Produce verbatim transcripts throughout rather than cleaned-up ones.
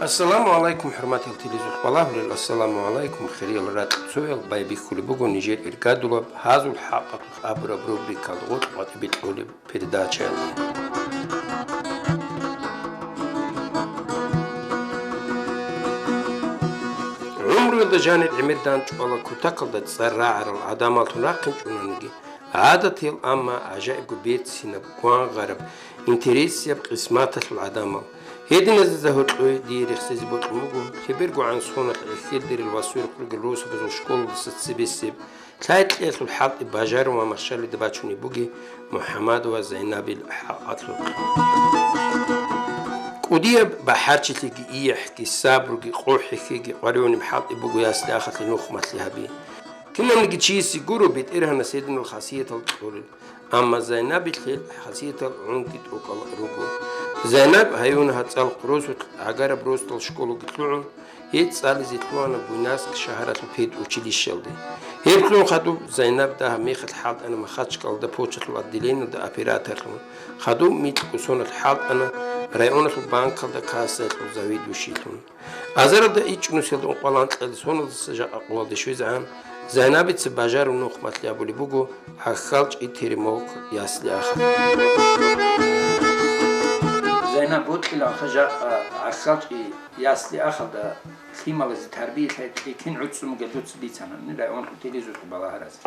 Ассаламу гӀалайкум, хӀурматиял телезухъ балагьулел, ассаламу гӀалайкум, хириял ракьцоял, байбихьулеб буго нижер иргадулаб «Гьазул хӀакъалъулъ» абураб рубрикалда гъоркь къватӀибе кьолеб передачаялда. ГӀумруялда жанир гӀемер данчӀвала кутакалда цӀар рагӀарал гӀадамаллъун рахъинчӀониги, гӀадатиял, амма гӀажаибго берцинаб, гвангъараб, интересияб къисматалъул гӀадамал. Гьединазда гьоркьой дие рехсезе бокьун буго, лъебергогӀан соналъ эхьелдерил ва сверухъ ругел росабазул школалдаса цебесеб лъай-кьеялъул хӀалтӀи бажарун ва машалида бачунеб бугеб МухӀаммадова Зайнабил хӀакъалъулъ. КӀудияб бахӀарчилъиги, иехӀги, сабруги, къо-хӀехьеги къваригӀунеб хӀалтӀи буго ясли-ахалъе нухмалъи гьаби. Кинабниги чиясе гуро БетӀергьанас гьединал хасиятал кьолел, амма Зайнабил гьел хасиятал гӀунги тӀокӀал руго. Зайнаб гьаюна гьацӀал росулъ гӀагараб росдал школаги лъугӀун, гьей цӀализе лъугьана Буйнакск шагьаралъул педучилищалде. Гьеб лъугӀун хадуб Зайнаб дагьаб мехалъ хӀалтӀана Махачкалда почталъул отделениялда операторлъун, хадуб микьго соналъ хӀалтӀана районалъул банкалда кассаялъул заведующийлъун. Азаралда ичӀнусиялда ункъвал анкьалде соналдаса жакъа къоялде щвезегӀан, Зайнабица бажарун нухмалъи абулеб буго ГӀахьалчӀи Теремок ясли-ахал. Зайнаб, бокьилаха жакъа ГӀахьалчӀи ясли-ахалда лъималазе тарбиялъе кьикин гӀуцӀцӀун бугел дуца бицана, районлъул телевизоралъ балагьаразе.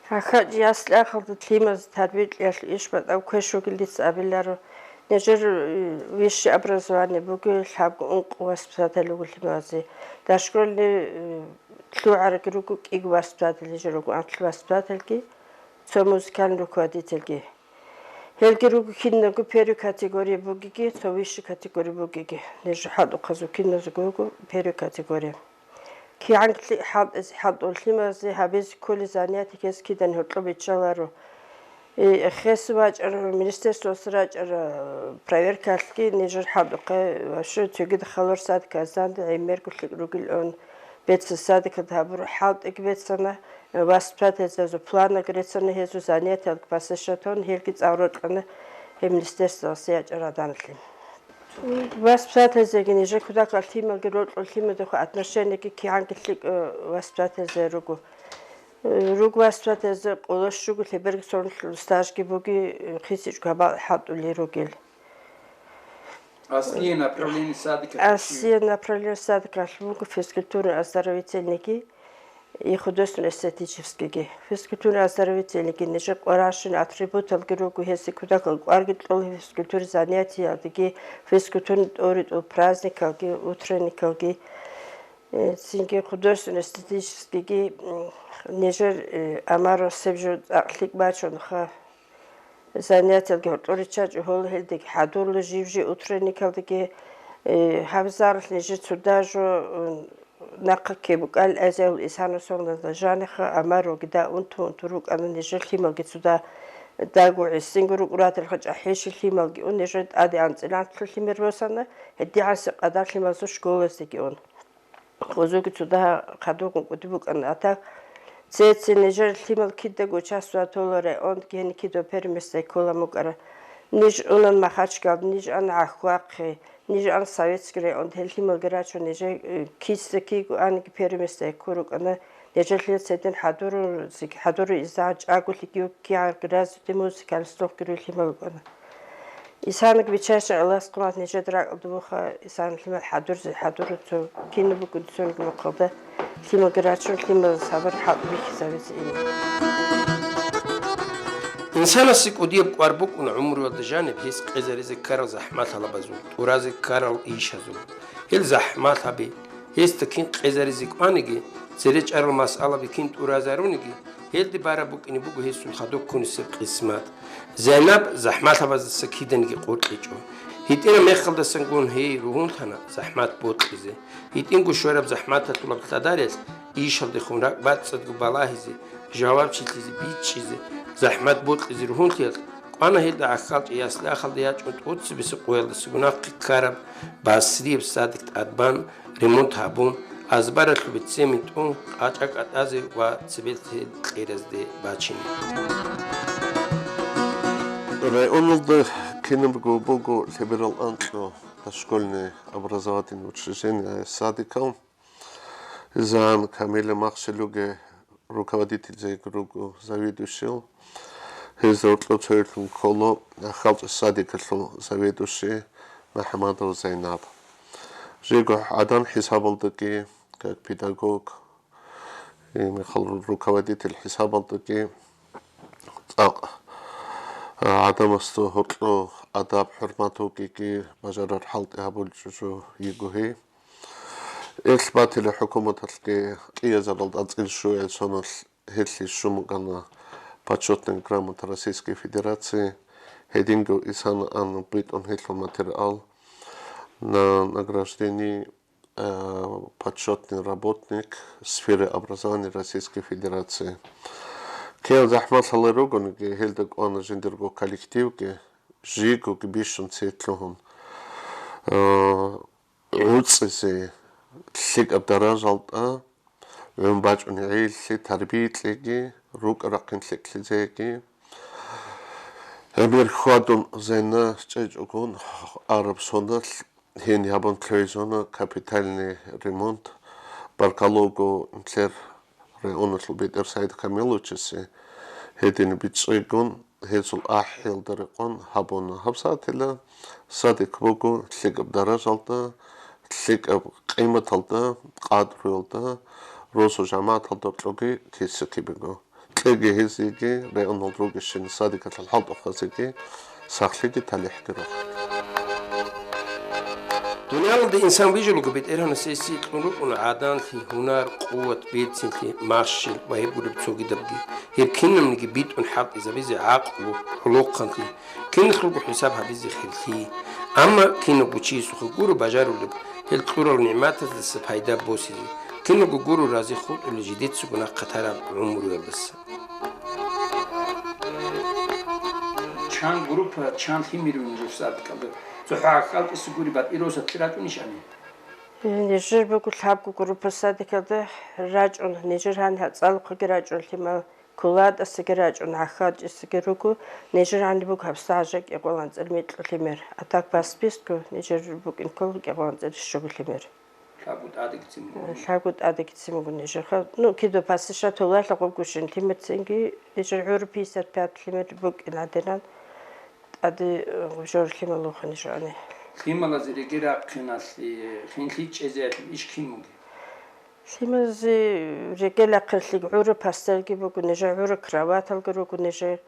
ГӀахьалчӀи ясли-ахалда лъималазе тарбиялъе иш батӀа кквеш вугел дица абиларо. Нижер, э, высшее образование бугел лъабго-ункъо воспитатель вуго лъималазе. Дошкольный, э, лъугӀарги руго кӀиго воспитатель, нижер руго анкьго воспитательги, цо музыкальный руководительги. Гьелги руго кинабго первой категории бугеги, цо высшей категории бугеги. Нижер хӀалтӀухъазул киназего руго первой категории. КигӀан лъи-, хӀалтӀизе, хӀалтӀул лъималазе гьабизе кколел занятиеги гьез кидан гьоркьоб биччаларо. Э, хесун вачӀарав, министерствоялъ рачӀарав проверкалъги нижер хӀалтӀухъе, вообще, цогидал халор садикалда азанде гӀемерго лъикӀ ругилан, беццад садикалда гьабураб хӀалтӀиги беццана, воспитательзабазул планги реццана, гьезул занятиялги посещать гьабун, гьелги цӀар рокьана гьеб министерствоялъ ячӀарал гӀадамалъе. Воспитательзеги нижер кутакалъ лъималги рокьул лъимадухъ отношениеги кигӀанги лъикӀ, э, воспитательзе руго. Э, руго воспитательзе къоло щуго лъеберго соналъул стажги бугин, э, хисичӀого гьабал хӀалтӀулел ругел. Аслие направление садикалъул чи? Аслие направление садикалъул буго физкультурно-оздоровительныйги. И художественно-эстетическийги, физкультурно-оздоровительныйги, нижер къваригӀунщинал атрибуталги руго, гьесие кутакалда кӀварги кьола физкультура занятиялдеги, физкультурный тӀоритӀул праздникалги, утренникалги, э, цинги художественно-эстетическийги, м, нижер, э, амаро себ жо цӀакъ лъикӀ бачунха. Занятиялги гьоркьор риччачӀого гьола, гьелдаги хӀадурла, жив-жив утренникалдаги, э, гьаб заралъ нижер цо даже, м, нахъа ккей букӀал, азиявул исана соналда жаниха, амароги да унту-унту рукӀана, нижер лъималги цо дагу гӀисинго рукӀураталха, чӀахӀише лъималги ун, нижер тӀаде анцӀила анлъго лъимер босана, гьедигӀанасеб къадар лъималазул школаздаги ун. Гъозоги цо дагьа хадургъун кӀуди букӀана. А так, цеце нижер лъимал кидаго участвовать гьабула районги, гьениб кидаго первое место кколеб букӀана. Ниж унан Махачкалда, ниж ана ГӀахьвахъе, ниж ана Советский районда, гьел лъималги рачун, нижер, э, киса киго аниги первое место ккун рукӀана. Нижер лъимал цедин хӀадурун, хӀадурун иза чӀаголъиги кигӀанги развитый музыкальный слухги ругел лъимал рукӀана. Исанаг биччачӀа Аллагьас хъван нижеда ракӀалда вуха, Исана лъимал хӀадурзе, хӀадурун цо кинаб бугин цониги мухъалда лъималги рачун, лъималаз гьабар хӀалтӀи бихьизабизе ина. Инсанасе кӀудияб кӀвар букӀуна гӀумруялда жаниб гьес къезаризе ккарал захӀмат гьалабазул, тӀуразе ккарал ишазул. Гьел захӀмат гьаби, гьесда кин къезаризе кӀваниги, цере чӀарал масъалаби кин тӀуразаруниги, гьелде бараб букӀине буго гьесул хадуб ккунисеб къисмат. Зайнаб захӀмалъабаздаса киданиги къоркьичӀо. ГьитӀинаб мехалдасангун гьей ругьунлъана захӀмат бокьизе. ГьитӀинго щвараб захӀматалъулаб лъадарелъ ишалдехун ракӀбацӀцӀадго балагьизе, жавабчилъизе, бичӀчӀизе, захӀмат бокьизе ругьунлъиялъ кӀвана гьелда ГӀахьалчӀи ясли-ахалда ячӀун тӀоцебесеб къоялдасаго нахъе ккараб Басрияб садик тӀадбан, ремонт гьабун, азбаралъубе цемент тӀун, къачӀа кӀатӀазе ва цебетӀер кьеразде бачине. Районалда Кинабго буго лъеберал анкьго дошкольный образовательный учреждение, садикал. Зан Камила Махсилуги руководительзеги руго, заведующий. Гьезда гьоркьоб цоялъун ккола Халчи садикалъул заведующий МухӀамадова Зайнаб. Жего гӀадан хӀисабалдаги, как педагог, и мехалъ руководитель хӀисабалдаги, цӀакъ, а, гӀадамасда гьоркьоб адаб-хӀурмат бугеги бажарар хӀалтӀи гьабулев чӀужу йиго гьей. Ил батила хӀукуматалъги кӀиязаралда анцӀила щуяй соналъ гьелъие щун бугана почётная грамота Российской Федерации, гьединго исана ан битӀун гьелъул материал на награждение э, почётный работник сферы образования Российской Федерации. Киял захӀмалъалай ругониги, гьелда кӀвана жиндирго коллективги, жигоги бищун цере лъугьун, э, гӀуцӀизе лъикӀаб даражалда гӀун бачӀунегӀинлъи, тарбия кьеги, рукӀа-рахъин лъикӀлъизеги. Гьеб мехалъ хьвадун Зайнаб чӀечӀогун араб соналъ, гьениб гьабун лъугьизуна капитальный ремонт, баркалла буго нилъер районалъул бетӀер Саид Камиловичасе, гьедин бичӀчӀигун, гьезул ахӀиялда рекъон гьабуна. ГьабсагӀатила садик буго лъикӀаб даражалда, лъикӀаб къиматалда, къадруялда, росу жамагӀаталда гьоркьоги киса-киби буго. Кьеги гьезиеги, районалда ругищин садикалъул хӀалтӀухъазеги сахлъиги талихӀги рохел. Дуниялалда инсан вижулго БетӀергьанас гьесие кьун рукӀуна гӀаданлъи, гьунар, къуват, берцинлъи, махщел ва гьеб гуреб цогидабги. Гьеб кинабниги битӀун хӀалтӀизабизе гӀакълу, гӀолохъанлъи, киналъулго хӀисаб гьабизе хирлъи. Амма киналго чиясухъе гуро бажарулеб гьел кьурал нигӀматаздаса пайда босизе, киналго гуро рази хутӀулел жидецаго нахъа тараб гӀумруялдаса. Чан группа, чан лъимер вугин жив садикалда? ЦохӀо гӀахьалчӀиса гури батӀи росаблъи рачӀунищ гьаниб? Нижер буго лъабго группа садикалда рачӀун, нижер гьаниб ГьацӀалухъеги рачӀун, лъимал Кулатасаги рачӀун, гӀахьалчӀисаги руго, нижер гьаниб буго гьабсагӀат жакъа кӀикъоялда анцӀила микьго лъимер. А так по списку нижер букӀин ккола кӀикъоялда анцӀила щуго лъимер. Лъабго тӀадегицин буго. Лъабго тӀадегицин буго нижер. Ха-, ну, кидо пасища толалъа гъобгощин лъимерцинги нижер гӀур пятьдесят пять лъимер букӀин гӀадинан тӀаде, э, жор лъимал вуханищ гьаниб. Лъималазе реге рахъиналъе, хинлъи чӀезеялъе иш кин бугеб? Лъималазе реге рахъиналъе гӀур пастелги буго нижер, гӀур кроваталги руго нижер,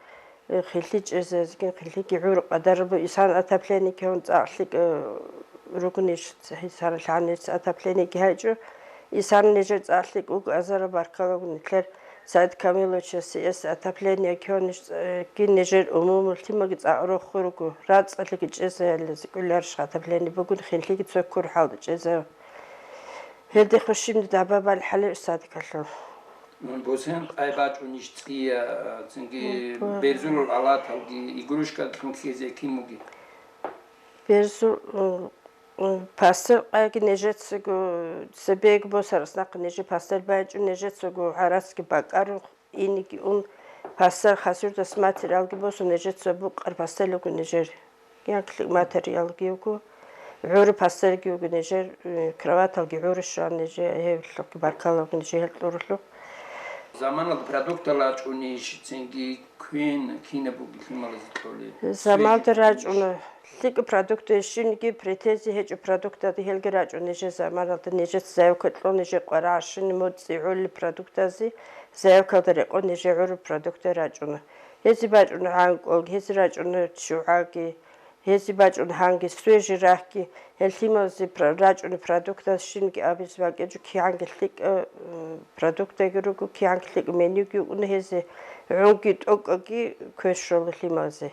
э, хинлъи чӀезеялъеги, хинлъиги гӀур къадараб, исана отопление ккун цӀакъ лъикӀ, э, ругонищ, исана лъагӀанищ отоплениеги гьайчӀо, исана нижер цӀакъ лъикӀ вуго, азараб баркаллаго нилъер Саид Камиловичасе, эс отопление ккунищ, э, гин нижер умумул лъимаги цӀакъ рохго руго, рацӀцӀалъиги чӀезеялъе кӀоларищ отопление бугони, хинлъиги цо ккур хӀалтӀи чӀезеян. Гьелдехун щибниги дагӀба балеб хӀалеб садикалъул. Босен къай бачӀунищ цӀия, цинги Мгм. берзулал алаталги, игрушкалъун хьезе кин бугеб? Берзул, м, м, пастел къайги нижецаго, цебеги босарас нахъа нижер пастел байчӀун, нижецаго гӀарацги бакӀарун, иниги ун, пастел хасурдас материалги босун, нижеца букъар пастел руго нижер. Киянкълъи материалги вуго, гӀур пастелги вуго нижер, э, кроваталги гӀур щван нижер, гьеб лъухъ баркалла вуго нижер гьел кьурулъухъ. Заманалда продуктал рачӀунищ, цинги квен кинаб бугеб лъималазе кьолеб? Замалда Свежий рачӀуна. ЛъикӀаб продукт, щибниги претензия гьечӀеб продукталда гьелги рачӀун нижер заманалда, нижеца заявка кьун, нижер къварагӀа щиб муцӀигӀулел продуктазе заявкалда рекъон нижер гӀураб продуктал рачӀуна. Гьезие бачӀуна гӀанкӀуги, гьезие рачӀуна ччугӀаги, гьезие бачӀуна гьанги свежий рахьги, гьел лъималазе пра-, рачӀуна продуктал щибниги абизе бакӀинчӀо, кигӀанги лъикӀа, м, продукталги руго, кигӀанги лъикӀа менюги букӀуна гьезие, гӀунги тӀокӀаги квеш щола лъималазе.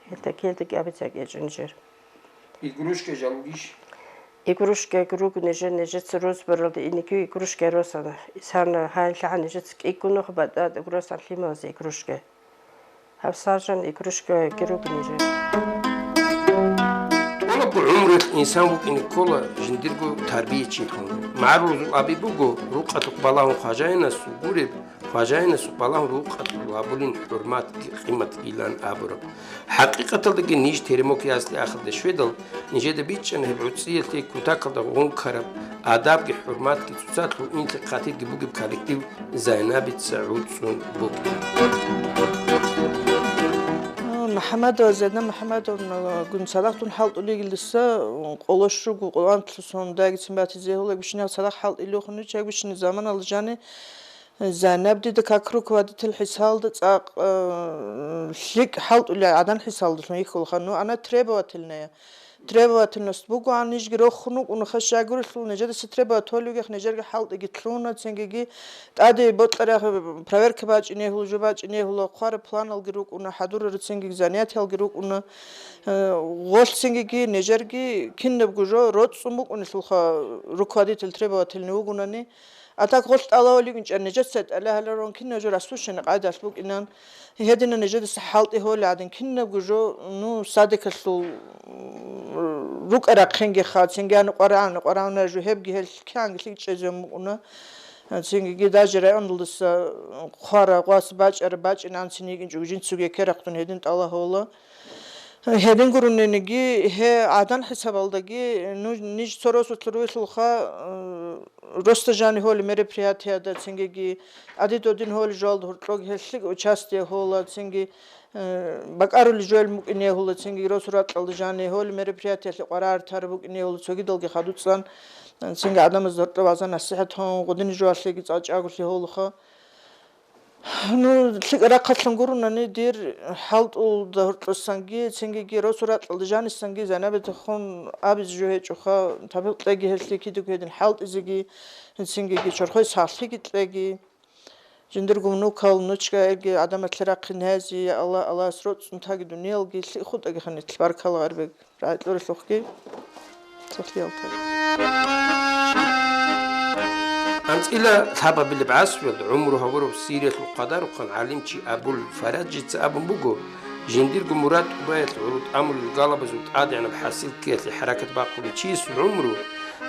Гьелда, гьелдаги абизе бакӀинчӀо нижер. Игрушка жал ругищ? Игрушкаги руго нижер, нижеца рузбаралда иниги игрушка росана. Исана гьанлъагӀан нижеца кӀиго нух батӀа-батӀа росан лъималазе игрушка. ГьабсагӀат жан игрушкаги руго нижер. ТӀолабго гӀумруялъ инсан вукӀине ккола жиндирго тарбиячилъун. МагӀарул рузул аби буго, рукъалъухъ балагьун хважаянасул гуреб, хважаинасул балагьун рукъалъул гьабулин хӀурматги къиматгилан абураб. ХӀакъикъаталдаги ниж Теремок ясли-ахирда щведал, нижеда бичӀчӀана гьеб гӀуцӀиялъе кутакалда гъункараб адабги хӀурматги цоцалъул инлъи-хъатирги бугеб коллектив Зайнабица гӀуцӀун букӀина. МухӀаммадова Зайнаб МухӀаммадовна, гун цадахъ дун хӀалтӀулигилдаса, къоло щуго къоло анлъу сон дагицин батизе гьула, гьеб щинаб цадахъ хӀалтӀилев хун вичча, гьеб щинаб заманалда жани Зайнаб дида как руководитель хӀисалда цӀакъ, э, лъикӀ хӀалтӀулей гӀадан хӀисалдалъун йихьулха. Ну, она требовательная. Требовательность бугоан, нижги рохун вукӀуна, хашагурелъул нижедасе требовать гьолевгех, нижерги хӀалтӀиги лъуна, цингиги тӀаде бокьарахъ проверка бачӀине гьула, жо бачӀине гьула, хъвараб планалги рукӀуна, хӀадурара цингиги занятиялги рукӀуна. Э, гъолъ цингиги нижерги кинабго жо роцӀцӀун букӀунелъулха руководитель требовательный вугунани. А так гъолъ тӀалавали винчӀа нижеца тӀалахӀаларун кинаб жо расущина къайдалъ букӀинан. Гьедина нижедаса хӀалтӀи гьолей гӀадин, кинабго жо, ну, садикалъул, м, рукӀа-рахъинги ха, цинги ана къварагӀана, къварагӀуна жо, гьебги гьел кигӀанги лъикӀ чӀезе мукӀуна. Цинги даже районалдаса хъвара гъвас бачӀара бачӀинан цин йикӀинчӀого жинцаго керахъдун гьедин тӀалаб гьола. Гьедин гурониги, гье, гӀадан хӀисабалдаги, ну, ниж цо росулъ ругелъулха, э, росда жани гьоли мероприятиеда, цингиги тӀаде додин гьоли жоялда гьоркьоги гьелъиг участие гьола, цинги, э, бакӀарули жоял мукӀине гьула, цинги росу ракьалда жани гьоли мероприятиялъе къварагӀар тараб букӀине гьула, цогидалги хадуцӀан, цинги гӀадамазда гьоркьоб вагӀза-насихӀат гьун, гъудини жоялъеги цӀалчӀаголъи гьолуха. Ну, лъикӀ рахъалъун гуронани, дир хӀалтӀулда гьоркьосанги, цингиги росу ракьалда жанисанги Зайнабитахун абизе жо гьечӀоха, табигъ кьеги гьелъие кидаго гьедин хӀалтӀизеги, цингиги чорхое сахлъиги кьеги. Жиндирго внукал, внучкаялги гӀадаматлъи рахъин гьази, я Аллагь, Аллагьас роцӀцӀун таги дуниялги, лъикӀ хутӀаги ханилъ, баркала, Гъарбек. РагӀи кьуралъухъги цохиялтаги. АнцӀила лъабабилеб гӀасруялда гӀумру гьавурав Сириялъул къадарухъан гӀалимчи Абул Фараджица абун буго, жиндирго мурад тӀубаялъ гӀуру тӀамулел галабазул тӀадегӀанаб хӀасил ккеялъе хӀаракат бахъулев чиясул гӀумру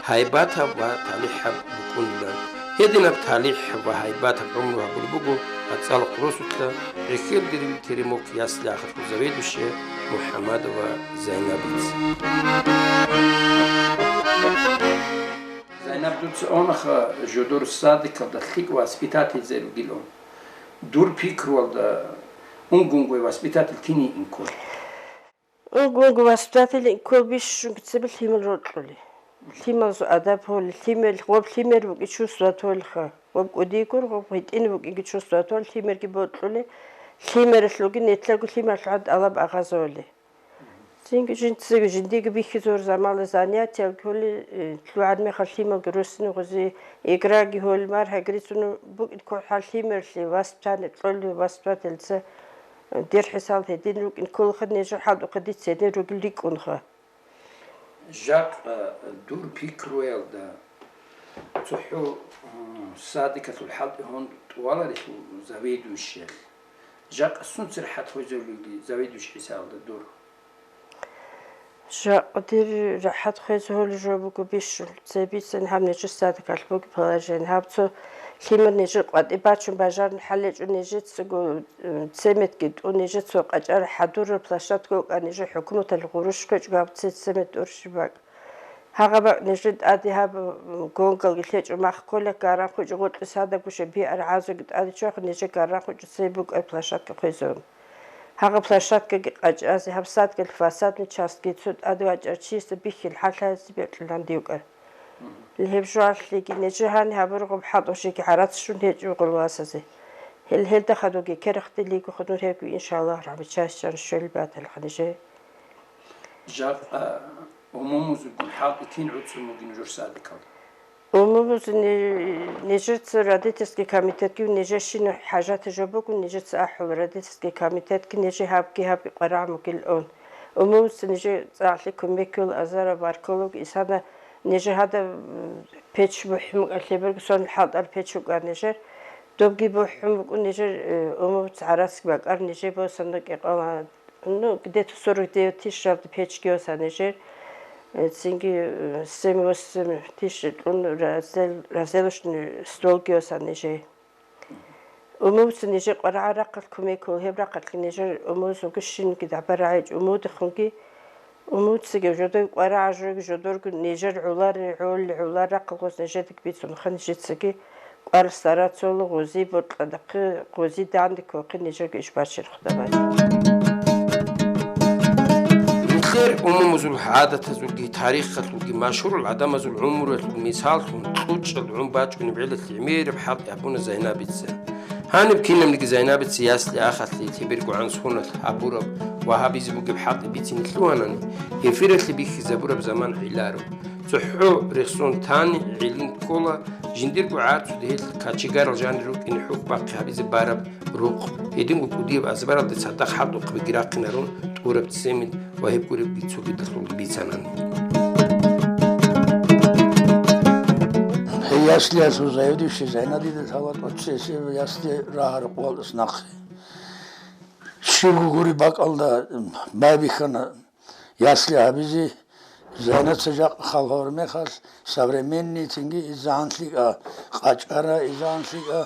гьайбатаб ва талихӀаб букӀунилан. Гьединаб талихӀ ва гьайбатаб гӀумру гьабулеб буго АцӀалахъ росулъа ГӀехьелдирил Теремок ясли-ахиралъул заведующая МухӀаммадова Зайнабица. Зайнаб, дуца онаха жодор садикалда лъикӀ воспитательзе ругилан. Дур пикруялда, унгунгой воспитатель кин йикӀин ккола? Унгунгу воспитатель ккол бищунги цебе лъимал рокьулел. Лъималазул адаб гьолел, лъимер, гъоб лъимер буги чувствовать гьолелха, гъоб кӀудиягур, гъоб гьитӀин бугинги чувствовать гьолел, лъимерги бокьулел, лъимералъулги нилъерго лъимералъул гӀадин тӀалаб агъазавулел. Цинги жинцаго жиндиего бихьизавур замала занятиял гьолел, э, лъугӀад мехалъ лъималги руссине гъузи, играги гьолел, мархӀа грицуну букӀин кколхӀал лъимерлъи воспитание кьолев воспитательца. Дир хӀисал гьедин рукӀин кколаха, нижер хӀалтӀухъа дица гьедин ругел рикӀкӀунха. Жакъа дур пикруялда цохӀо, м, садикалъул хӀалтӀи гьун тӀуваларелъул заведующиялъ. Жакъа сунца рахӀат хвезавулевги заведующий хӀисалда дур? Жакъа дир рахӀат хвезавулел жо буго бищун. Цебицин гьаб нижер садикалъ буго положение. Гьаб цо лъимер нижер къватӀи бачун бажарун хӀалечӀо нижецаго, м, цементги тӀун нижер цо къачӀар хӀадурал площадка вукӀа нижер хӀукуматалъ гъурущ хъечӀго гьаб цец цемент тӀурщи бакӀ. Гьагъа бакӀ нижер тӀаде гьаб, м, гонгалги лъечӀо мах ккола, гаран хъучӀо гъоркье садагуша биар гӀазуги тӀаде чвахун нижер гаран хъучӀо цей букӀар площадка хвезавун. Гьагъа площадкаги къачӀазе, гьаб садгал фасадный частьги цо тӀаде вачӀар чиясда бихьил хӀалъазе бекьулан дивкӀар. Гьеб жугьаллъиги нижер гьани гьабургъуб хӀалтӀушиги гӀарац щун гьечӀо гъулвасазе. Гьел гьелда хадуги керахъдилиго хадур гьебги, иншаллагь, рагӀмичайщан щвел баталха нижер. Жакъа умумузулгун хӀалтӀи кин гӀуцӀун бугин жур садикал? Умумузул ни-, нижерца родительский комитетги нижер щинал хӀажатаб жо бугун, нижеца ахӀул, родительский комитетги нижер гьабги-гьабги къварагӀ мугил ун. Умумузца нижер цӀакъли кумеккул азара баркалуги исана нижер гьадаб, м, печ бухӀун букӀа, лъеберго сонил хӀалтӀар печ букӀар нижер. Добги бухӀун букӀун нижер, э, умумуц гӀарац бакӀар нижер босана кӀикъала. Ну, где-то сорок девять тысяч жалда печги оса нижер. Э, цинги, э, семь-восемь тысяч кьун раздел-, разделочный столги оса нижер. Умумуца нижер къварагӀа рахъалъ кумекал, гьеб рахъалъги нижер умумузулги щинги дагӀба рагӀичӀ умудехунги, умумуцаги жодор къварагӀа жо-, жодорго нижер гӀолари, гӀол, гӀолар рахъалгъоз нижедаги бицунха, нижецаги кӀвар сарацола гъози бокьадахъе, гъози данде кколхъе нижерго иш бачир худабач. Нилъер умумузул гӀадатазулги тарихалъулги машгьурул гӀадамазул гӀумруялъул мисаллъун кьучӀал гӀун бачӀунеб гӀелалъ гӀемераб хӀалтӀи гьабуна Зайнабица. Гьаниб кинабниги Зайнабица ясли ахалъе лъебергогӀан соналъ гьабураб ва гьабизе бугеб хӀалтӀи бицине лъугьанани, эфиралъе бихьизабураб заман гӀилларо. ЦохӀо рехсон тани гӀилин ккола, жиндирго гӀарцуде гьелъ кочегарал жанир рукӀине хӀухь бахъи гьабизе бараб рукъ, гьединго кӀудияб азбаралде цадахъ хӀалтӀухъ бигирахъинарун тӀураб цемент ва гьеб гуребги цогидалъулги бицанани. Яслиялъул заведующий Зайнабида лъала тӀоцесеб ясли рагьарухъ валас нахъе. Щибго гури бакӀалда байбихьана ясли гьабизе. Зайнаца жакъа хал гьавар мехалъ, современный цинги изагӀан лъикӀа, къачӀара изагӀан лъикӀа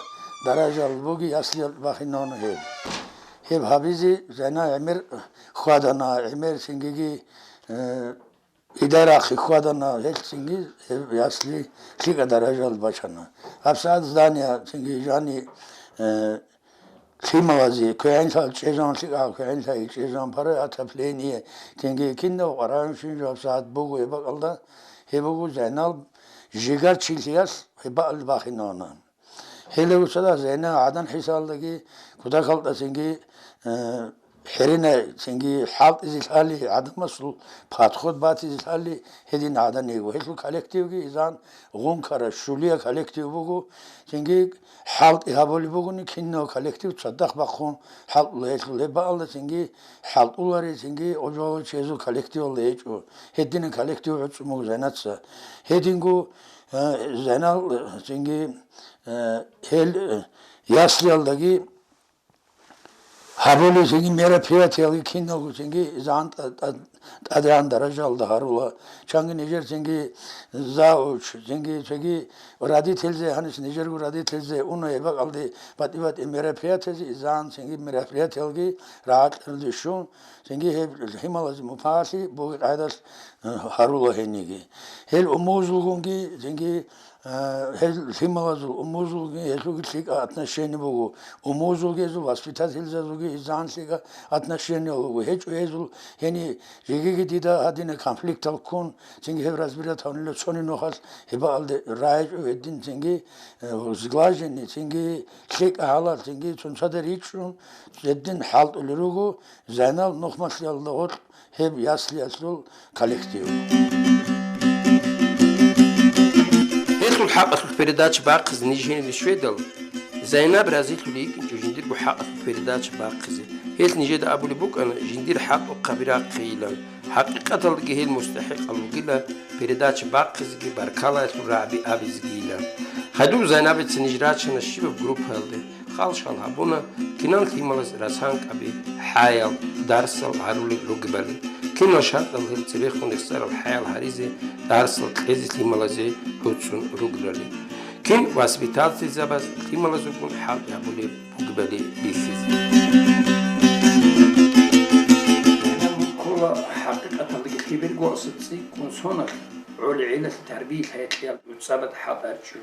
даражал буги ясли бахинавна гьеб. Гьеб гьабизе Зайна гӀемер хьвадана, гӀемер цингиги, э, идарахъе хьвадана, гьелъ цинги гьеб ясли лъикӀа даражал бачана. ГьабсагӀат здание цинги жани, э, лъималазе, квегӀинлъал чӀезан лъикӀа, квегӀинлъай чӀезан парай отопление, цинги кинав къварагӀунщин жавабсагӀат буго гьеб бакӀалда, гьеб буго Зайнал жигар чилъиялъ гьеб бакӀалда бахинавна. Гьеле гуцала Зайна гӀадан хӀисалдаги кутакалда цинги, э, хӀеренай цинги хӀалтӀизе лъали, гӀадамасул подход батизе лъали гьедин гӀадан йиго. Гьелъул коллективги изан гъункара, щулия коллектив буго, цинги хӀалтӀи гьабулеб бугони, кинав коллектив цадахъ бахъун хӀалтӀула гьелъул. Гьеб баалда цинги хӀалтӀулари, цинги гъожалачиязул коллективалда гьечӀо. Гьединаб коллектив гӀуцӀун буго Зайнаца. Гьединго, э, Зайнал, э, цинги, э, гьел, э, яслиялдаги гьабулел цинги мероприятиялги киналго цинги изан тӀа-, тӀа-, тӀадегӀан даражалда гьарула. Чанги нижер цинги завуч, цинги цоги родительзе, гьанис нижерго родительзе уна гьеб бакӀалде батӀи-батӀи мероприятиязе изан цинги мероприятиялги рагӀатлъаралде щун, цинги гьеб лъималазе мупагӀалъи бугеб къайдалъ, э, гьарула гьениги. Гьел умузулгунги цинги Э, гьел лъималазул умузулги гьелъулги лъикӀа отношение буго. Умузулги гьезул воспитательзазулги изан лъикӀа отношение буго. ГьечӀо гьезул гьени жегиги дида гьадина конфликтал ккун, цинги гьеб разбирать гьавнила цони нухалъ гьебаалде рагӀичӀо гьедин цинги, э, сглаженный, цинги лъикӀа гьалал, цинги цунцада ричӀчӀун гьедин хӀалтӀулел руго Зайнал нухмалъиялда гъоркь гьеб яслиялъул коллектив. Гьелъул хӀакъалъулъ передача бахъизе ниж гьениб щведал, Зайнаб разилъулей йикӀинчӀо жиндирго хӀакъалъулъ передача бахъизе. Гьелъ нижеда абулеб букӀана жиндир хӀакъухъаби рахъейилан. ХӀакъикъаталдаги гьел мустахӀикъал вугила передача бахъизеги баркалаялъул рагӀаби абизегийилан. Гьадур Зайнабица ниж рачана щибаб группаялде. Хал-шал гьабуна, кинан лъималаз расанкъаби, хӀаял, дарсал гьарулел ругебали. Кинал шартӀал гьел цебехун рехсарал хӀаял гьаризе, дарсал кьезе лъималазе гӀуцӀун ругелали. Кин воспитательзабаз лъималазулгун хӀалтӀи гьабулеб бугебали бихьизе. Ккола хӀакъикъаталдаги лъеберго аса цӀикӀкӀун соналъ, гӀоли гӀелалъ тарбиялъ гьекъиял цӀабад хӀалтӀарчӀо.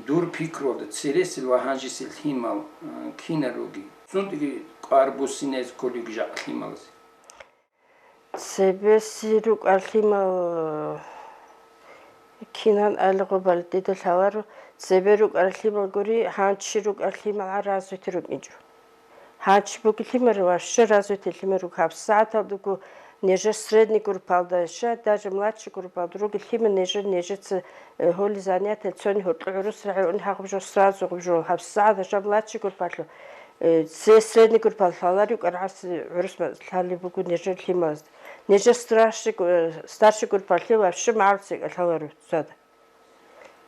Дур пикруялда, цересел ва гьанжесел лъимал, а, кинал руги? ЦӀунтӀиги кӀвар буссинайзе кколевги жакъа лъималазе? Цебеси рукӀа лъимал, кинан али гъубал дида лъаларо, цебе рукӀа лъимал гури, гьанчи рукӀа лъимал гьа развитый рукӀинчӀо. Гьанчи бугелъимари ва щай развитыйлъимари руго гьабсагӀаталдаго, нижер средний группалда, щай даже младший группалда ругелъима нижер, нижеца, э, гьоли занятие цони гьоркьо гӀурус рагӀи уни гьагъаб жо сразу гъуб жо гьабсагӀат гьажа младший группалъу, э, се средний группалъ лъалари кӀаргӀаси гӀурус ма-, лъалеб буго нижер лъималазда. Нижер старший гу-, старший группалъе вообще магӀарулцин кӀалъаларо цода.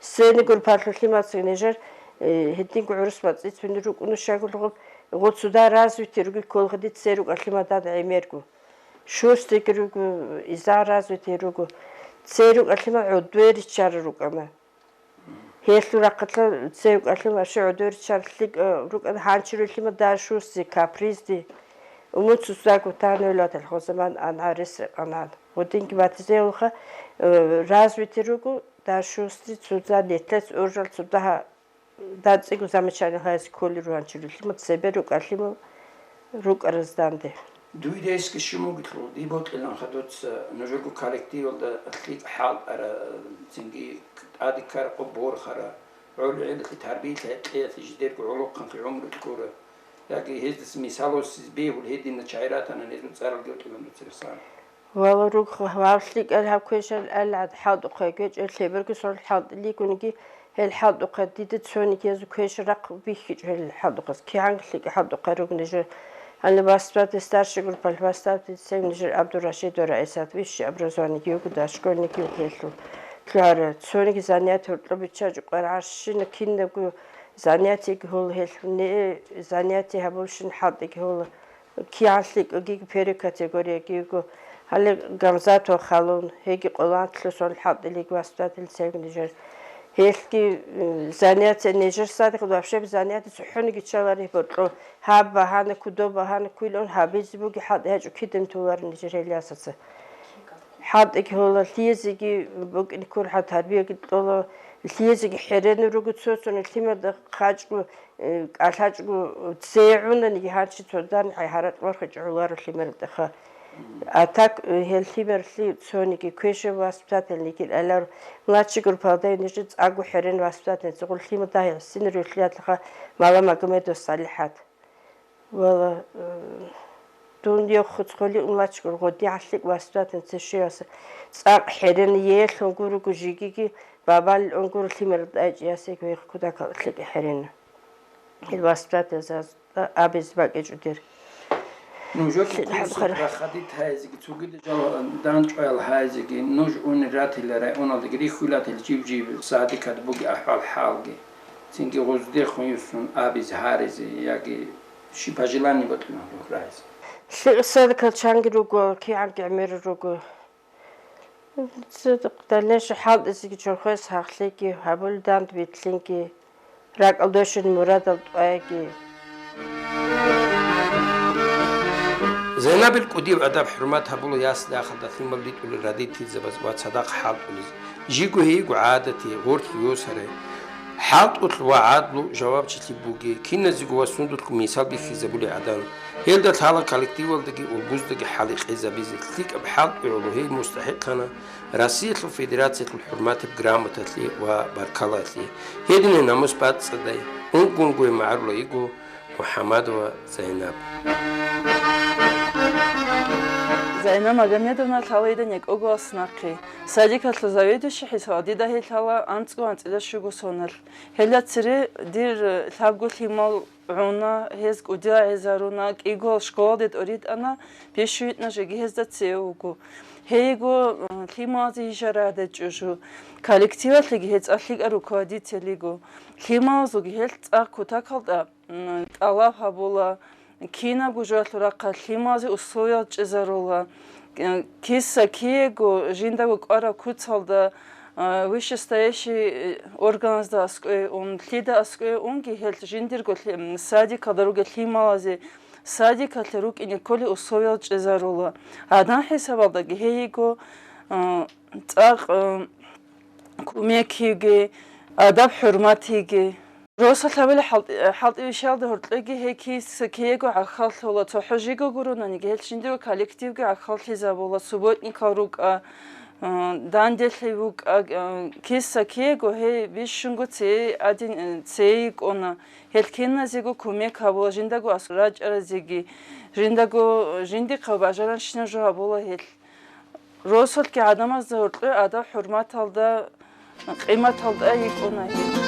Средний группалъулъимацин нижер, э, гьединго гӀурус мацӀицӀ гьунир рукӀуна щайгулгъуб, гъуцуда развитый руги кколгъиди церукӀалъимадада гӀемерго. Шустрыйги руго, иза развитый руго. ЦерукӀалъимал гӀодве риччара рукӀана. Гьелъул рахъалъа цевкъалъе маши гӀодор чарлъи, э, рукӀана гьанчи рулъима даршусти, капризти. Умуцусаго тагьнуйлатал хозаман ангӀарес рекъанан. Гъудинги батизеулха, э, развити руго даршусти, цо за нетац уржал цо дагьа дацӀиго замечание гьайзе кколел ругьанчи рулъима цебе рукӀалъимал рукӀаразданде. Дуй ресги щумугилъул, диб бокьилан хадуца нужерго коллективалда лъикӀ хӀалтӀара, цинги тӀаде ккарахъо борхара, гӀолгӀелалъе тарбиялъе гьекъеялъе жидерго гӀолохъанлъи гӀумру кьура, яги гьездаса мисалосиз бегьул гьедина чагӀи ратана, гьезул цӀаралги вокьилан дуца рехсана. Вала ругьа, вав лъикӀал гьаб квешал алгӀад хӀалтӀухъе гьечӀо, лъеберго сон хӀалтӀилигунги, гьел хӀалтӀухъе дида цониги гьезул квешал рахъ бихьичӀо гьел хӀалтӀухъаз, кигӀан лъикӀа хӀалтӀухъе ругнижер. Гьаниб васбатӀи старший группалъ васбатӀи цевнижер ГӀабдурашидов РагӀисат, высшее образованиеги йиго, дошкольниги йиго гьелъул. Лъугьара, цониги занятие гьоркьоб биччачӀо, къваргӀарщина кинабго занятиеги гьола гьелъул, не занятие гьабулщин хӀалтӀиги гьола. КигӀан лъикӀаги перекатегорияги йиго. Гьале Гамзатов халун, гьеги къолантлъусон хӀалтӀилиг васбатӀил цевнижер. Гьелъги, м, занятие нижер садикъ вообще занятие цохӀониги чаларихь боркьо. Гьаб багьана, кудо багьана ккулаун гьабизе буги хӀалтӀи гьечӀо кидан тулар нижер гьел ясаца. ХӀалтӀиги гьола, лъиязеги букӀин ккурхӀа тарбияги кьола, лъиязеги хӀеренун руго цо-цони лъимада хъачӀго, э, кӀалъачӀго цегӀунаниги гьанчи цодан гьай гьаракь вархичӀо гӀоларо лъимералдеха. А так, э, гьел лъимерлъи цониги квешав воспитательниги лъалар, младший группалда нижер цӀакъго хӀерен воспитательница гъур лъимада гьесин рухӀлиялъха Мала Магомедов СалихӀат. Вала, э, дун йохуц хъули умлачгур гъодигӀан лъикӀ васдатан цешеяса цӀакъ хӀерен елъун гуруго жигиги, бабал унгур лъимер дайчӀиясеги вехъ кудакал лъикӀ хӀерена. Ил васдатаза абиз бакӀичӀо дир. Нужеца ЛъикӀ курсат хабар. Рахадит гьайзиги, цогида жал данчӀваял гьайзиги, нуж унел ратила районалдаги рихьулатил жив-жив садикат буги ахӀвал-хӀалги. Цинги гъуздехун юсун абизе гьаризе яги щиб пожелание бокьуна гьев рагьизе? ЛъикӀ садикал чанги руго, кигӀанги гӀемер руго. Цо дальнейший хӀалтӀизеги чорхояс гьахълъиги гьабулданд битлъинги, ракӀалдошин мурадал тӀваги. Зайнабил кӀудив адаб-хӀурмат гьабула ясли ахалда лъимал ритӀулел родительзабаз ва цадахъ хӀалтӀулез. Жиго гьейго гӀадати, гъорлъ йосаре. ХӀалтӀулъ ва гӀадлу жавабчилъи буги, киназего ва сундулъго мисал бихьизабулей гӀадан. Гьелда лъала коллективалдаги улбуздаги хӀаликъизабизе, лъикӀаб хӀалтӀи гӀоло гьей мустахӀикълъана Россиялъул Федерациялъул хӀурматаб грамоталъе ва баркаллалъе. Гьединай намус бацӀцӀадай, унгунгуе магӀарулайиго, МухӀаммадова Зайнаб. Зайнаб Магомедовна лъалайда некӀогоялъ нахъе. Садикалъул заведующий хӀисабалда дида гьей лъала анцӀго анцӀила щуго соналъ. Гьелда цере дир лъабго лъимал гӀуна, гьез кӀудиял гӀезаруна, кӀиго школалде тӀоритӀана, пищу витӀна жеги гьезда цеве вуго. Гьейго, э, лъималазе гьижарада чӀужу. Коллективалъеги гьей цӀалъикӀа руководителиго. Лъималазулги гьел цӀакъ кутакалда м, тӀалаб гьабула, кинабго жоялъул рахъалъ лъималазе условиял чӀезарула. Э, киса-киего жиндаго кӀвараб куцалда, э, вышестоящий, э, органазда аскӀове ун, лъида аскӀове унги гьел жиндирго лъи-, м, садикалда ругел лъималазе садикалъе рукӀине кколел условиял чӀезарула. Гьадан хӀисабалдаги гьейго, э, цӀакъ, э, кумекиги, адаб-хӀурматиги. Росалъ гьабила хӀалтӀи-, хӀалтӀи вишалда гьоркьеги гьей киса-киего гӀахьаллъула, цохӀо жиго гуронаниги гьел жиндирго коллективги гӀахьаллъизабула, субботникал рукӀа, э, данделъи вукӀа, э, киса-киего гьей бищунго цей адин, э, цей йикӀуна. Гьел киназего кумек гьабула, жиндаго ас-, рачӀаразеги, жиндаго, жиндихъав бажаранщина жо гьабула гьел. Росулъги гӀадамазда гьоркье адаб-хӀурматалда, къиматалда йикӀуна гьел.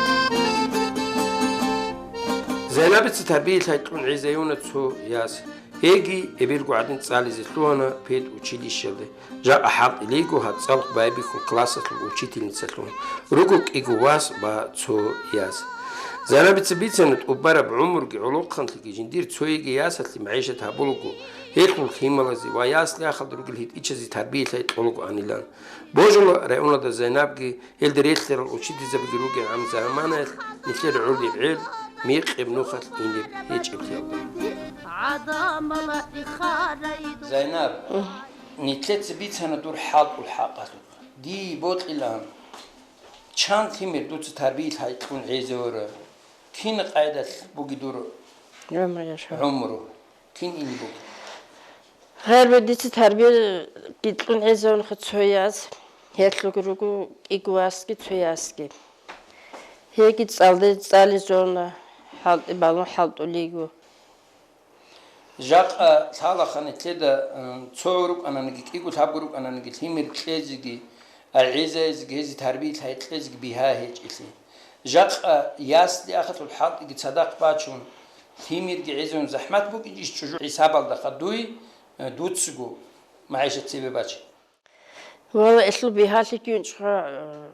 Зайнабица тарбиялъай кьун гӀезаюна цо яс. Гьеги эбелго гӀадин цӀализе лъугьана педучилищалде. Жакъа хӀалтӀилейго гьаб цӀалхъ байбихьун классалъул учительницалъун. Руго кӀиго вас ва цо яс. Зайнабица бицана, тӀубараб гӀумруги гӀолохъанлъиги жиндир цояги ясалъе магӀишат гьабулаго, Гьелъул лъималазе ва ясли-ахалда ругел гьитӀичазе тарбиялъе кьолагоанилан. Божула районалда Зайнабги, гьелда релълъарал учительзабиги ругел гӀам заманаялъ нилъер гӀолеб гӀел мекъи нухалъ инеб гьечӀеблъиялда. Зайнаб, нилъеца бицана дур хӀалтӀул хӀакъалъулъ. Дие бокьилаан, чан лъимер дуца тарбиялъе кьун гӀезавара, кин къайдалъ буги дур гӀумру? Кин ине буго? Гьарба дица тарбияги кьун гӀезавунаха цо яс, гьелъулги руго кӀиго васги цо ясги. Гьеги цӀалде-, цӀализавуна, хӀалтӀи балун хӀалтӀулиго. Жакъа лъалаха нилъеда, м, цо рукӀананиги, кӀиго-лъабго рукӀананиги, лъимер кьезеги, а гӀезаязеги гьезие тарбиялъе кьезеги бигьа гьечӀелъи. Жакъа ясли-ахалъул хӀалтӀиги цадахъ бачун, лъимерги гӀезавун захӀмат букӀинчӀищ чӀужу хӀисабалдаха дуй, э, дуцаго магӀишат цебе бачи? Вала, гьелъул бигьалъиги унчӀха, э,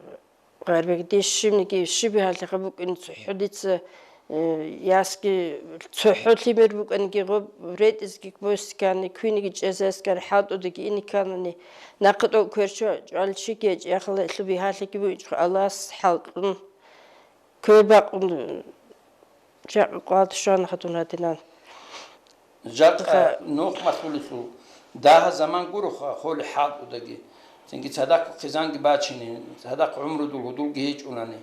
Гъарбек, дие щибниги, щиб бигьалъиха букӀин цохӀо дица, э, ясги цохӀо лъимер букӀаниги, гъоб ретӀизеги босикани, квиниги чӀезаскани, хӀалтӀудаги иниканани, нахъа тӀокӀ кверчо чӀвал чиги гьечӀ, яхала гьелъул бигьалъиги букӀинчӀха Аллагьас хӀалтӀун. Квер бакъун жакъа къвалда щвана хадур гьадинан. Жакъа нухмалъулелъул дагьа заман гуроха холе хӀалтӀудаги, цинги цадахъ хъизанги бачине, цадахъ гӀумрудул гьудулги гьечӀунани.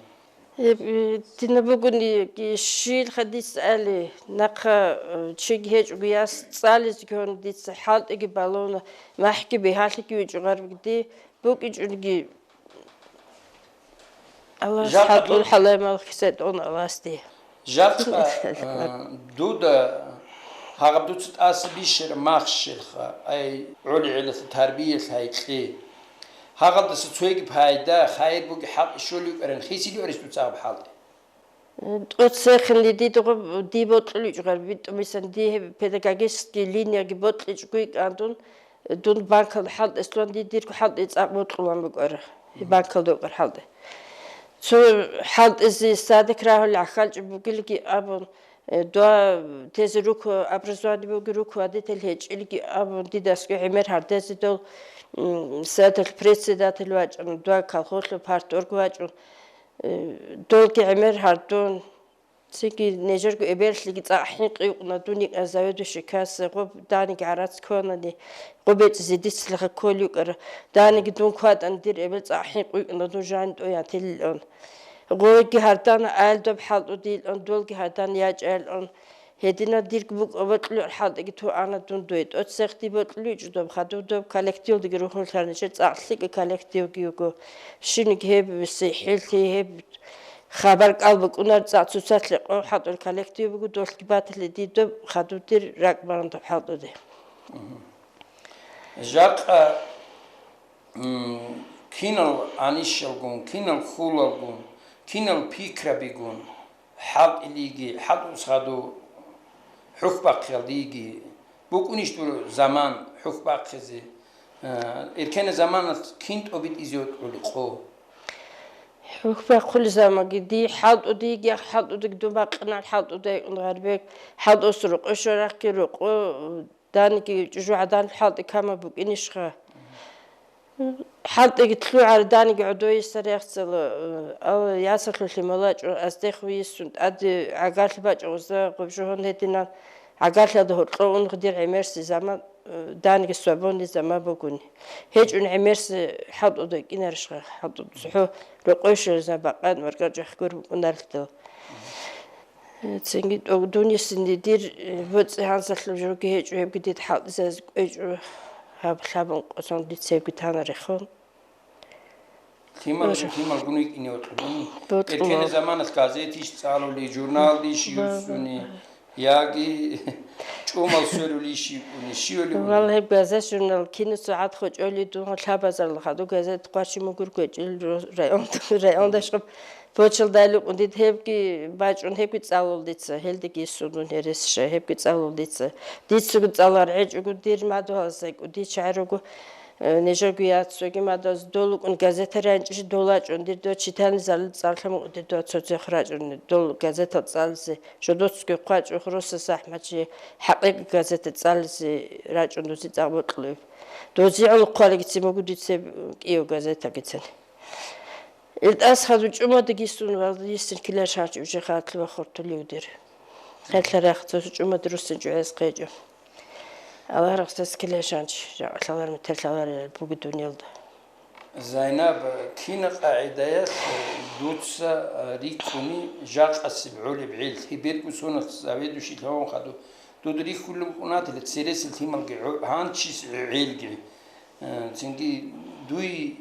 Э, э, дина бугони, ки щил хадис али, нахъа, э, чиг гьечӀого яс цӀализги гьони дица хӀалтӀиги балуна, махӀги бигьалъиги вичӀо гъарбигди, букӀинчӀониги Аллагьас Жакъа хӀалтӀул дур-, хӀалай малхиса тӀун Аллагьасде. Жакъа, а, дуда гьагъаб дуца тӀаса бищараб мах щелха, ай, гӀоле гӀелалъа тарбиялъ гьайкье. Гьагъалдаса цоги пайда, хайир буги хӀалтӀи щолев вукӀаран хисилиорищ дуца гьаб хӀалтӀи? ТӀоцехин дида гъоб ди бокьуличӀо гъар, битӀу, мисан, ди гьеб педагогический линияги бокьичӀго йикӀан дун, дун банкалда хӀалтӀи слъун, ди дирго хӀалтӀи цӀакъ бокьулан букӀара, гьеб банкалда букӀар хӀалтӀи. Цо хӀалтӀизе садик рагьулел гӀахьалчӀеб бугилги абун, э, дова тезе руко, образование буги руко, водитель гьечӀилги абун, дидасги гӀемер гьардезе дол, м, советалъ председатель вачӀун, дова колхозлъун парторг вачӀун, э, долги гӀемер гьардун. Цинги нижерго эбеллъиги цӀакъ хӀинкъи вукӀуна, дун йикӀа заведующий касса, гъоб даниги гӀарац кканани, гъоб бецӀизе дицалъа кколев вукӀара, даниги дун кватӀан, дир эбел цӀакъ хӀинкъи вукӀуна, дун жани тӀоян телилан. Гъоги гьардана айл доб хӀалтӀудилан, долги гьардана ячӀайлан. Гьединал дирги букӀа бокьулел хӀалтӀиги туана дун дой. ТӀоцехъ ди бокьуличӀо доб, хадув доб коллективалдаги рухӀун лъарнича цӀакъ лъикӀа коллективги йиго. Щибниги гьеб сихӀиллъи, гьеб Хабар кӀал букӀунар цӀакъ цоцалъе къо хӀалтӀул коллектив буго, долъги батиле дидаб хадуб дир ракӀ баран доб хӀалтӀуде. Жакъа, м, кинал гӀанищалгун, кинал хьулалгун, кинал пикрабигун, хӀалтӀилиги, хӀалтӀус хадуб хӀухьбахъиялдиги букӀунищ дур заман хӀухьбахъизе? Э, эркенай заманалъ кин тӀобитӀизе вокьулеб къо? ХӀухьбахъулеб заманги, дие хӀалтӀудиги, хӀалтӀудиги дун бакъинал хӀалтӀуда йикӀун гъарбек, хӀалтӀуса рокъо щварахъги рокъо, даниги чӀужугӀадан хӀалтӀи камаб букӀинищха? ХӀалтӀиги лъугӀар даниги гӀодойиса рехцала, э, ал ясалъулъе малачӀо, аздехун йиссун, тӀаде гӀагарлъи бачӀо гъуза гъуб жугьун гьединан, гӀагарлъиялда гьоркьо ун гъдир гӀемерси заман. Данги свободный заман бугони. ГьечӀун гӀемерси хӀалтӀуда кӀинарищха, хӀалтӀуда цохӀо рокъой щвезаб бакъан маркӀачӀахъ гур букӀунарелъул. Цинги тӀо-, дунесин дир, э, боцӀи гьансалъул жуги гьечӀо, гьебги дида хӀалтӀизазе кӀвечӀо, гьаб лъабун къосон дица гьебги танарехун. Лъимал, лъимал гуни кӀине вокьулани. Эркенай заманалъ газетищ цӀалули, журналдищ юссуни, яги чӀумал сверулищ йикӀуни, щивали уни. Валлагь, гьеб газет-журнал кино сагӀат хочӀоли дун лъабазарла хадуб газет хъвачи мугур квечӀил район, райондашгъаб почалдали кӀун дид гьебги бачӀун, гьебги цӀалул дица, гьелдеги иссун дун гьересиша, гьебги цӀалул дица. Дицаго цӀалар гӀечӀого дир мадугьалзай кӀудичагӀи руго. Э, нижерго яцоги мадаз дол рукӀун газета рянчӀищ дол рачӀун дир дов читальный залил цӀарлъа мукъу дир дов цо цех рачӀун дол газета цӀализе, жодоцги хъвачӀо хурусас ахӀмачи хӀакъикъ газета цӀализе рачӀун дузе цӀакъ бокьулеб. Дозе гӀолохъалиги цин буго дица кӀиев газетагицин. ИлтӀас хадуб чӀумадагисун ва йисин килер шанч уже хатлуба хортулив дир. Хелъарахъ цо чӀумад руссин чӀугӀез хъечӀо. Аллагь рахсес килер шанч, жакъа лъалар метер лъалар буги дунелда. Зайнаб, кина къагӀидаялъ дуца рикӀкӀуни жакъасеб гӀолеб гӀел, гьеб бергу сонах заведующий лъаван хаду, дуд рихьулеб кӀунатила цересел лъималги гӀо-, гьанчис гӀелги. Э, цинги дуй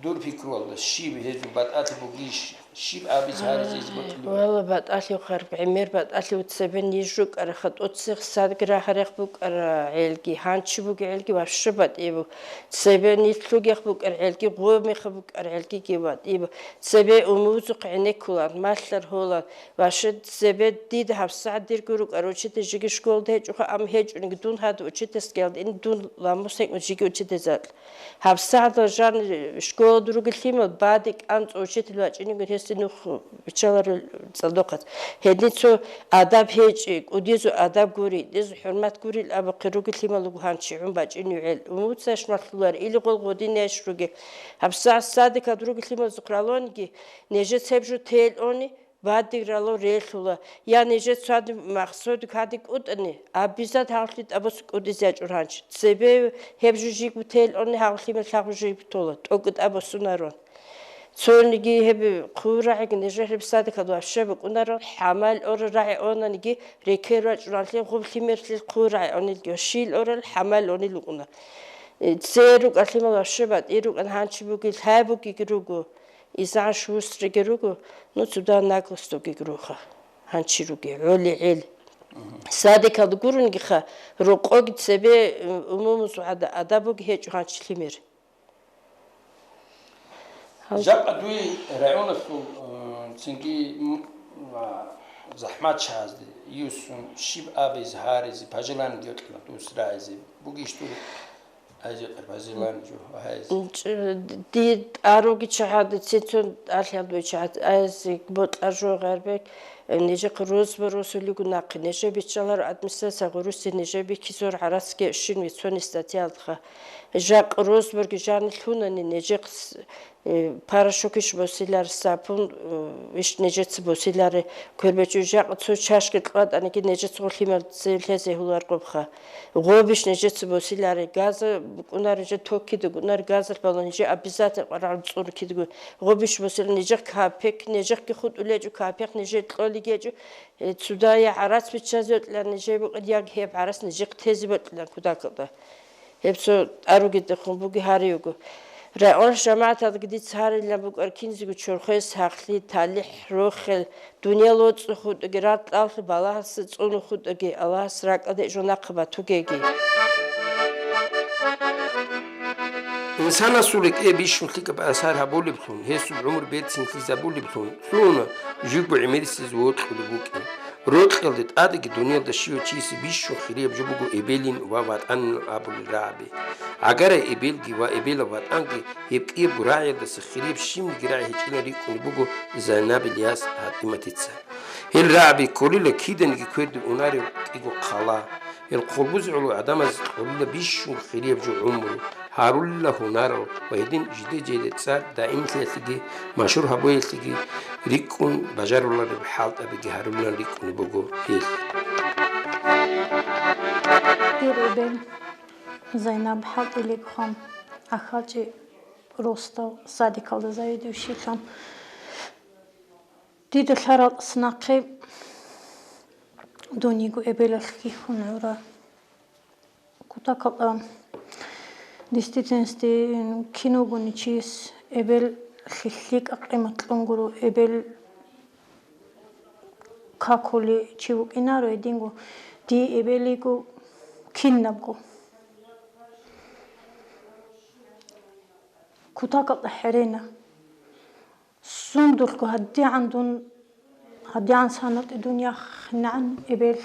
дур пикруялда щиб гьезул батӀалъи бугищ, щиб абиз гьаризе гьезул батӀалъи? Валла, батӀалъи хъарб, гӀемер батӀалъи цебе ниж рукӀара, хатӀоцех садги рагьарех букӀара гӀелги, гьанчи буги гӀелги вообще батӀи буг. Цебе нилъугех букӀар гӀелги, гъомеха букӀар гӀелгиги батӀи буг. Цебе умузухъ гӀенеккулан, малъар гьолан, вообще цебе дида гьабсагӀат дирго рукӀар учитель жиги школда гьечӀоха, ам гьечӀунги дун гьад учительскиялда ин дун ламус гьекӀун жиги учительзакь. ГьабсагӀатал жан школад ругел лъимал баде кӀанцӀ учитель вачӀинигун гьесде нух биччаларел цӀалдохъац. Гьедин цо адаб гьечӀи, кӀудизу адаб гури, дезу хӀурмат гурил абухъе ругел лъимал руго гьанчи гӀун бачӀинив гӀел. Умуцаш малъулар, или гъол гъодинайищ ругел. ГьабсагӀат садикалда ругел лъималзухъ ралонги, нижец гьеб жо тел они, бадиграло релъула, я нижец цадиб махсудик гьадин кӀутӀани, абизад гьавлъи тӀабуц кӀудизе ячӀур гьанч. Цебе гьеб жужигу тел они гьавлъи мел гьаб жужигу тола, тӀокӀу тӀабусунарун. Цониги гьеб хъурагӀиг нижер гьеб садикалда ваща букӀунарун, хӀамал ора рагӀи онаниги рекер вачӀуранлъи гъуб лъимерлъил хъурагӀи онилги, щил орал хӀамал онил вукӀуна. Э, цер рукӀа лъимал ваща батӀи рукӀан гьанчи бугел гьай бугеги руго. Изан шустрги руго, ну, цуда наглостуги руха, гьанчи руги, гӀоли гӀел. Садикалда гурунгиха, рокъоги цебе, э, умумузул гӀада-, адаб буги гьечӀо гьанчи лъимер. Жакъа дуе районалъул, э, цинги, м, а, захӀматчагьазде юсун щиб абизе гьаризе, пожеланиеги йокьила дус рагӀизе бугищ дур? Азия къарбазилан жо гьайз. М, чӀ-, ди тӀаруги чагьади, цецун тӀалъал дуй чагьади, айзи бокьа жо гъарбек, э, нижехъ розба росулигу нахъе, нижер биччалар администрация гъуруси нижер бихьизор гӀарацги щин вицони статьялдха. Жакъ розборги жани лъунани нижехъ с-, э, порошокищ босилар, сапун, э, иш нижеца босиларе, квербечӀу жакъ цо чашки кьватӀаниги нижеца гъулъимал цевлъезе гьуларгъубха. Гъобищ нижеца босиларе, газа букӀунаре же ток кида гунар газал балан же обязательно къварагӀ цӀур кида гун. Гъобищ босилан нижех капек, нижехги хутӀулечӀу капек, нижер кьолигечӀу, э, цудая гӀарац биччазе йокьилан нижер букӀин, яг гьеб гӀарац нижехъ тезе бокьилан кудакалда. Гьеб цо тӀаруги дехун буги гьариюго. Районаш жамагӀаталги дица гьарилан букӀар кинзего чорхояс гьахълъи, талихӀ, рохел, дуниял воцӀцӀухъутӀаги, ракьалъи балагьалъи цӀунухъутӀаги, Аллагьас ракӀалде жо нахъа батугеги. Инсанасул рекӀее бищун лъикӀаб асар гьабулеблъун, гьесул гӀумру берцинлъизабулеблъун, лъугьуна жугьу гӀемерисез вокьулеб букӀин. Рокьалде тӀадеги дуниялда щивав чиясе бищун хирияб жо буго эбелин ва ватӀанин абулел рагӀаби. ГӀагарай эбелги ва эбелаб ватӀанги гьеб кӀиябго рагӀиялдаса хирияб щибниги рагӀи гьечӀилан рикӀкӀунеб буго Зайнабил яс ГьатӀиматица. Гьел рагӀаби кколила киданиги кверде унарев кӀиго хъала. Гьел хъулбуз гӀоло гӀадамаз кьолила бищун хирияб жо гӀумру, гьарулила гьунарал ва гьедин жиде-жиде цӀар даимлъиялъеги машгьур гьабуялъеги рикӀкӀун бажарулареб хӀалтӀабиги гьарулилан рикӀкӀунеб буго гьел. Дир эбел Зайнаб хӀалтӀилеб хан, ахалчи росдал садикалда заведующийлъун. Дида лъарал нахъе дун йиго эбелалъ хьихьун гӀура. Кутакалда действительности киногуни чияс эбел лъикӀа къимат кьун гуро, эбел какулев чи вукӀинаро гьединго, дие эбел йиго кинабго. Кутакалда хӀерена. Сундулъго гьадигӀан дун, гьадигӀан санатӀе дун яхъинегӀан эбел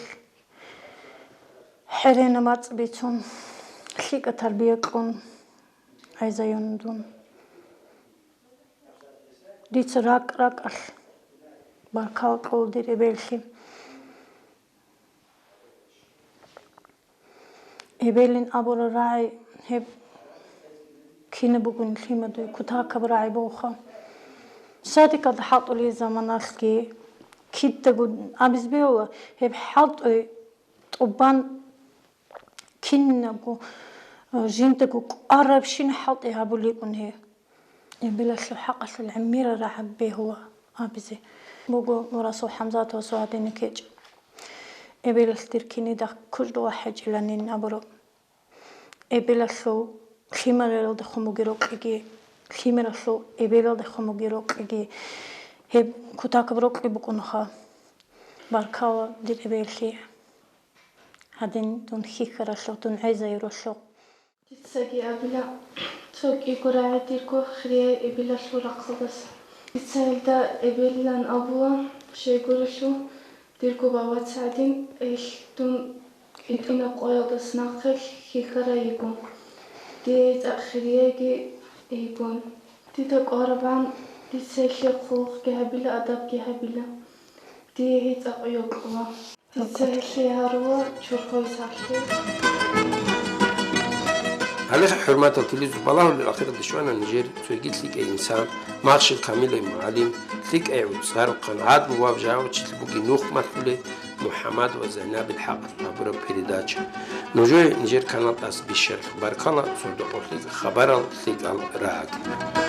хӀерена мацӀ бицун, лъикӀа тарбия кьун, гӀезаюн дун. Дица ракӀ-ракӀалъ баркала кьола дир эбеллъи. Эбелин абурал рагӀи гьеб кинаб бугони лъимадуй кутакаб рагӀи бугоха. Садикалда хӀалтӀулел заманалъги кидаго абизе бегьула, гьеб хӀалтӀуй тӀубан кинабго, э, жиндаго кӀварабщин хӀалтӀи гьабулеб бугони гьеб. Эбелалъул хӀакъалъулъ гӀемерал рагӀаби бегьула абизе буго Расул ХӀамзатовасул гьадинаб кечӀ. Эбелалъ дир кинида куждула хӀечӀиланин абураб. Эбелалъул лъимералдехун бугеб рокьиги, лъимералъул эбелалдехун бугеб рокьиги гьеб кутакаб рокьи букӀунха. Баркала, дир эбеллъи, гьадин дун хьихьаралъухъ, дун гӀезаюралъухъ. Дицаги абила, цо кӀиго рагӀи дирго хирияй эбелалъул рахъалдаса. Дица гьелда эбелилан абула, щайгурелъул, дирго баваца гӀадин, гьелъ дун кӀитӀинаб къоялдаса нахъе хьихьарай йигун, дие гьей цӀакъ хирияйги йигун. Дида кӀварабгӀан дица гьелъие хъулухъги гьабила, адабги гьабила. Дие гьей цӀакъ йокьула. Дица гьелъие гьарула чорхое сахлъи. Гьале, хӀурматал телевизор балагьулел, ахиралде щвана нижер цоги лъикӀай инсан, Махщел Камилай мугӀалим, лъикӀай гӀуцӀарухъан, гӀадлу ва жавабчилъи бугей нух малъулей МухӀаммад ва Зайнабил хӀакъалъулъ гьабураб передача. Нужее нижер канал тӀаса бищаралъухъ баркала, цо докъо лъикӀ хабарал, лъикӀал рагӀаби.